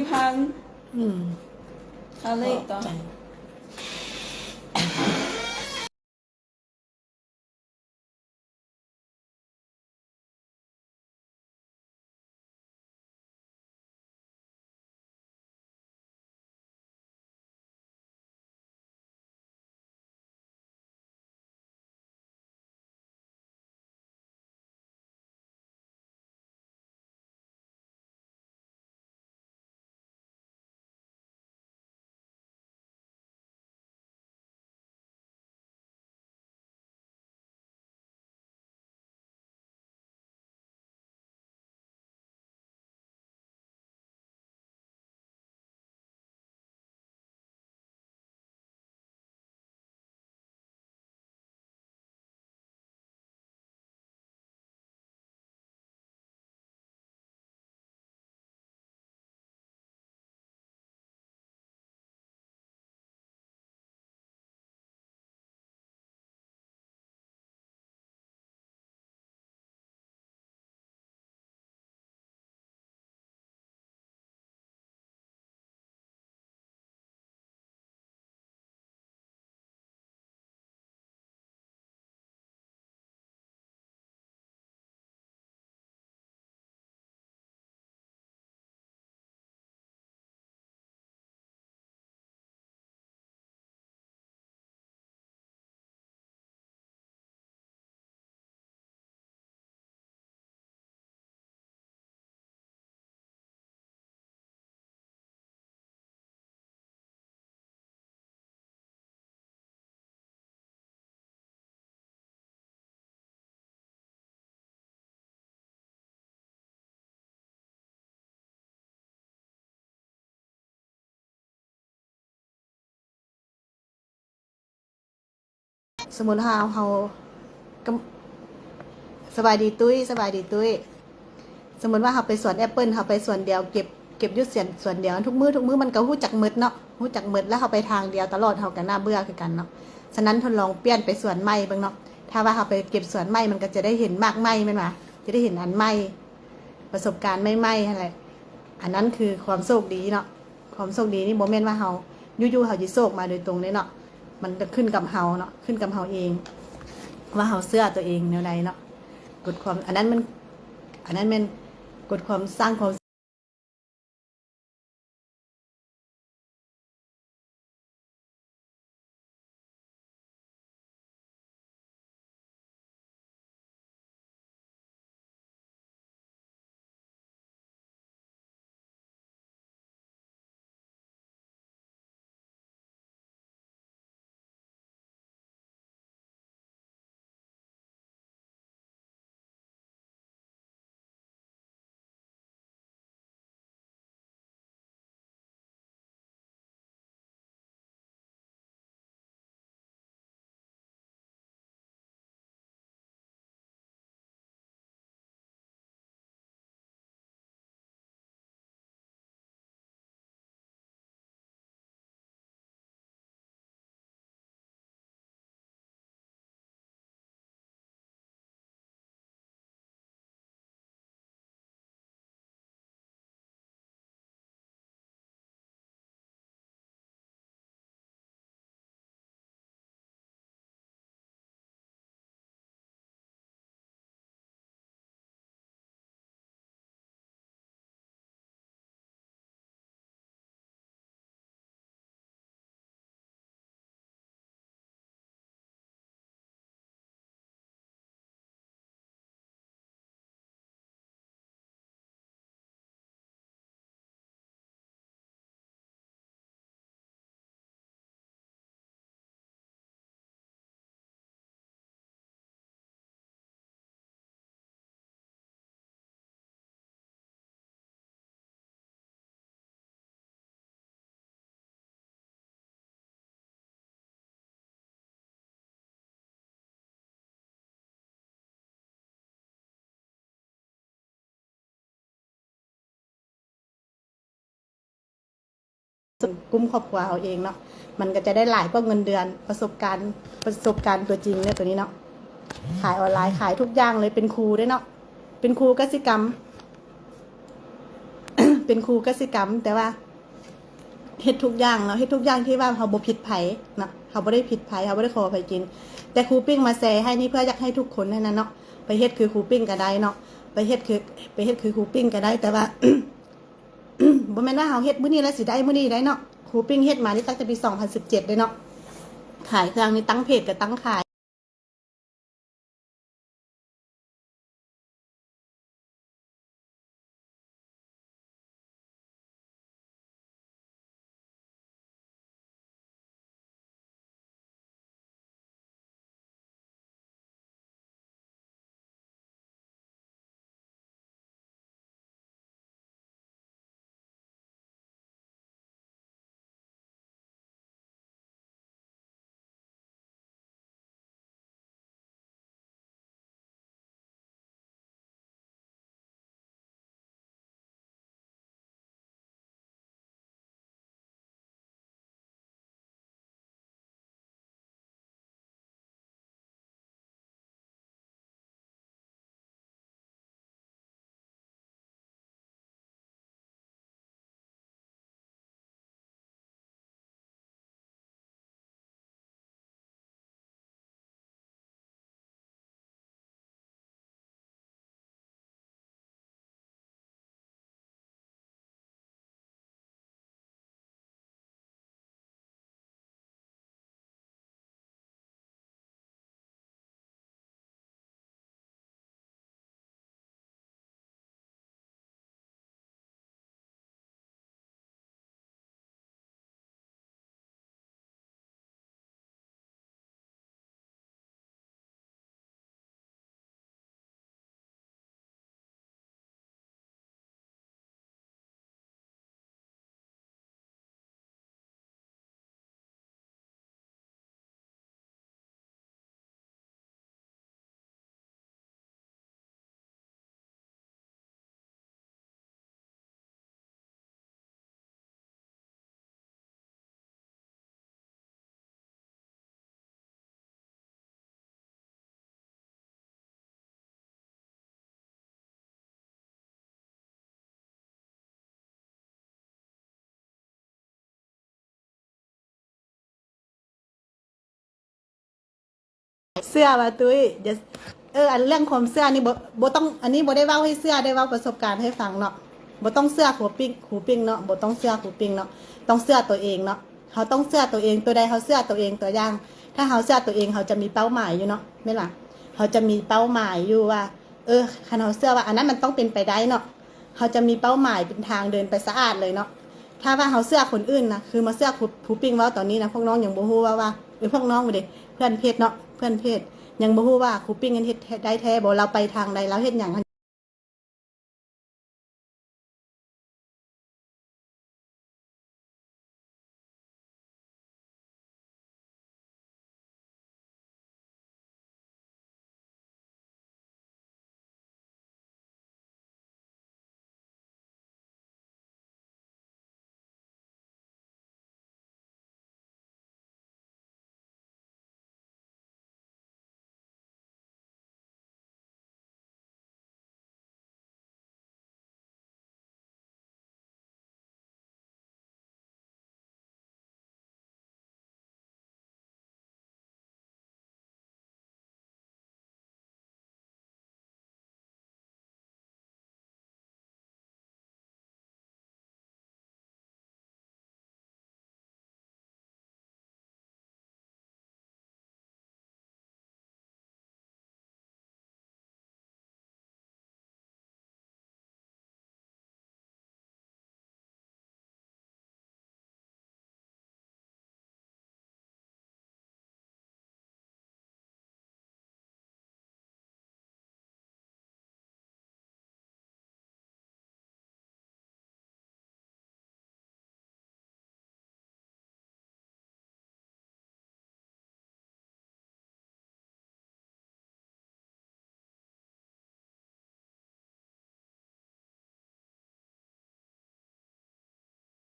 ພັນ ອືມ ເອົາເລີຍຕໍ່. ສົມມຸດເຮົາ ເຮົາ ກຳ ສະບາຍດີຕຸ້ຍ ສະບາຍດີຕຸ້ຍ. ສົມມຸດວ່າເຮົາໄປສວນແອັບເປິ້ນ ເຮົາໄປສວນດຽວ ເກັບ ເກັບຢູ່ສວນ ສວນດຽວ ທຸກມື້ ທຸກມື້ມັນກໍຮູ້ຈັກໝົດເນາະ ຮູ້ຈັກໝົດ ແລ້ວເຮົາໄປທາງດຽວຕະຫຼອດ ເຮົາກໍໜ້າເບື່ອຄືກັນເນາະ. ສະນັ້ນທົດລອງປ່ຽນໄປສວນໃໝ່ເບິ່ງເນາະ ຖ້າວ່າເຮົາໄປເກັບສວນໃໝ່ ມັນກໍຈະໄດ້ເຫັນໝາກໃໝ່ແມ່ນຫວາ ຈະໄດ້ເຫັນອັນໃໝ່ ປະສົບການໃໝ່ໆຫັ້ນແຫຼະ. ອັນນັ້ນຄືຄວາມໂຊກດີເນາະ ຄວາມໂຊກດີນີ້ບໍ່ແມ່ນວ່າເຮົາ ຢູ່ໆເຮົາຊິໂຊກມາໂດຍຕົງເດ້ເນາະ ມັນກໍຂຶ້ນກັບເຮົາເນາະ ຂຶ້ນກັບເຮົາເອງ ວ່າເຮົາເຊື່ອຕົວເອງແນວໃດເນາະ. ກົດຄວາມ ອັນນັ້ນມັນ ອັນນັ້ນແມ່ນກົດຄວາມ ສ້າງຄວາມ ກຸ້ມຄອບຄົວເຮົາເອງເນາະ ມັນກໍຈະໄດ້ຫຼາຍກວ່າເງິນເດືອນ ປະສົບການ ປະສົບການຕົວຈິງເດ້ ໂຕນີ້ເນາະ. ຂາຍອອນລາຍ ຂາຍທຸກຢ່າງເລີຍ ເປັນຄູເດ້ເນາະ ເປັນຄູກະສິກຳ. ປັນຄູກະສິກຳ ແຕ່ວ່າເຮັດທຸກຢ່າງເນາະ ເຮັດທຸກຢ່າງທີ່ວ່າເຮົາບໍ່ຜິດໃຜເນາະ ເຮົາບໍ່ໄດ້ຜິດໃຜ ເຮົາບໍ່ໄດ້ຂໍໃຜກິນ ແຕ່ຄູປີ້ງມາແຊໃຫ້ນີ້ເພື່ອຢາກໃຫ້ທຸກຄົນຫັ້ນນະເນາະ ໄປເຮັດຄືຄູປີ້ງກໍໄດ້ເນາະ ໄປເຮັດຄື ໄປເຮັດຄືຄູປີ້ງກໍໄດ້ ແຕ່ວ່າ ບໍ່ແມ່ນວ່າເຮົາເຮັດມື້ນີ້ແລ້ວຊິໄດ້ມື້ນີ້ໄດ້ເນາະ ຄູປີ້ງເຮັດມານີ້ຕັ້ງແຕ່ປີສອງພັນສິບເຈັດເດ້ເນາະ ຂາຍເຄື່ອງນີ້ ຕັ້ງເພຈກໍຕັ້ງຂາຍ. ເຊື່ອວ່າຕຸ້ຍ ຢ່າ ເອີ ອັນເລື່ອງຄວາມເຊື່ອນີ້ບໍ່ ບໍ່ຕ້ອງ ອັນນີ້ບໍ່ໄດ້ເວົ້າໃຫ້ເຊື່ອ ໄດ້ເວົ້າປະສົບການໃຫ້ຟັງເນາະ ບໍ່ຕ້ອງເຊື່ອຄູປີ້ງ ຄູປີ້ງເນາະ ບໍ່ຕ້ອງເຊື່ອຄູປີ້ງເນາະ ຕ້ອງເຊື່ອຕົວເອງເນາະ ເຮົາຕ້ອງເຊື່ອຕົວເອງ ຕົວໃດເຮົາເຊື່ອຕົວເອງ ຕົວຢ່າງ ຖ້າເຮົາເຊື່ອຕົວເອງ ເຮົາຈະມີເປົ້າໝາຍຢູ່ເນາະ ແມ່ນລະ ເຮົາຈະມີເປົ້າໝາຍຢູ່ວ່າ ເອີ ຄັນເຮົາເຊື່ອວ່າອັນນັ້ນມັນຕ້ອງເປັນໄປໄດ້ເນາະ ເຮົາຈະມີເປົ້າໝາຍເປັນທາງເດີນໄປສະອາດເລີຍເນາະ ຖ້າວ່າເຮົາເຊື່ອຄົນອື່ນນະ ຄືມາເຊື່ອຄູ ຄູປີ້ງເວົ້າຕອນນີ້ນະ ພວກນ້ອງຍັງບໍ່ຮູ້ວ່າ ວ່າ ເອີ ພວກນ້ອງເດ້ ເພື່ອນເພດເນາະ ເພື່ອນເພດ ຍັງບໍ່ຮູ້ວ່າຄູປີ້ງຫັ້ນເຮັດໄດ້ແທ້ບໍ່ ລາວໄປທາງໃດ ລາວເຮັດຫຍັງຫັ້ນ